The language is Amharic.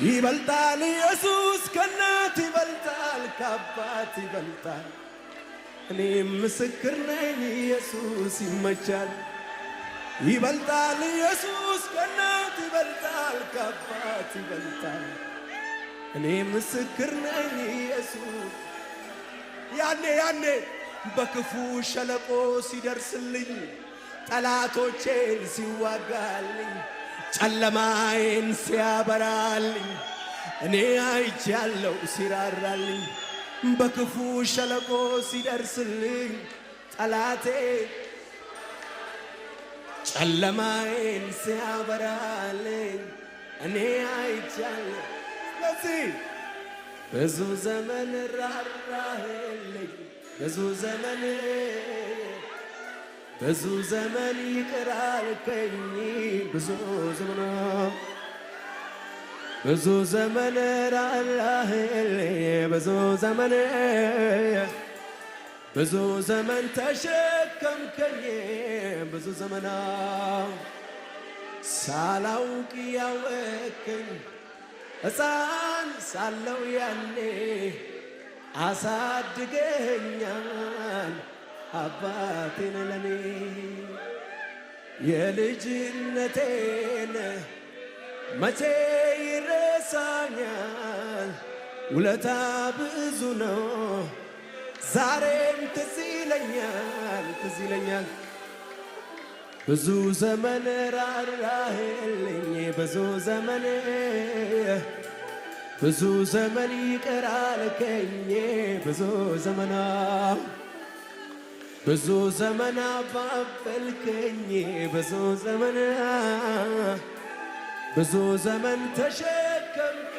ይበልጣል ኢየሱስ ከእናት ይበልጣል፣ ከአባት ይበልጣል። እኔም ምስክር ነኝ ኢየሱስ ይመቻል። ይበልጣል ኢየሱስ ከእናት ይበልጣል፣ ከአባት ይበልጣል። እኔ ምስክር ነኝ ኢየሱስ። ያኔ ያኔ በክፉ ሸለቆ ሲደርስልኝ፣ ጠላቶቼን ሲዋጋልኝ፣ ጨለማዬን ሲያበራልኝ፣ እኔ አይቻለሁ ሲራራልኝ። በክፉ ሸለቆ ሲደርስልኝ፣ ጠላቴ ጨለማዬን ሲያበራልኝ፣ እኔ አይቻለሁ። ስለዚህ ብዙ ዘመን ራራህልኝ፣ ብዙ ዘመን፣ ብዙ ዘመን ይቅር አልከኝ፣ ብዙ ዘመን፣ ብዙ ዘመን ራራህልኝ፣ ብዙ ዘመን፣ ብዙ ዘመን ተሸከምከኝ፣ ብዙ ዘመን ሳላውቅ ያወከኝ፣ ሕፃን ሳለው ያኔ አሳድገኛል አባቴን ለኔ። የልጅነቴን መቼ ይረሳኛል? ውለታ ብዙ ነው፣ ዛሬም ትዝ ይለኛል፣ ትዝ ይለኛል። ብዙ ዘመን ራራህልኝ፣ ብዙ ዘመን፣ ብዙ ዘመን ይቅር አልከኝ፣ ብዙ ዘመን፣ ብዙ ዘመን አባበልከኝ፣ ብዙ ዘመን፣ ብዙ ዘመን ተሸከምከኝ።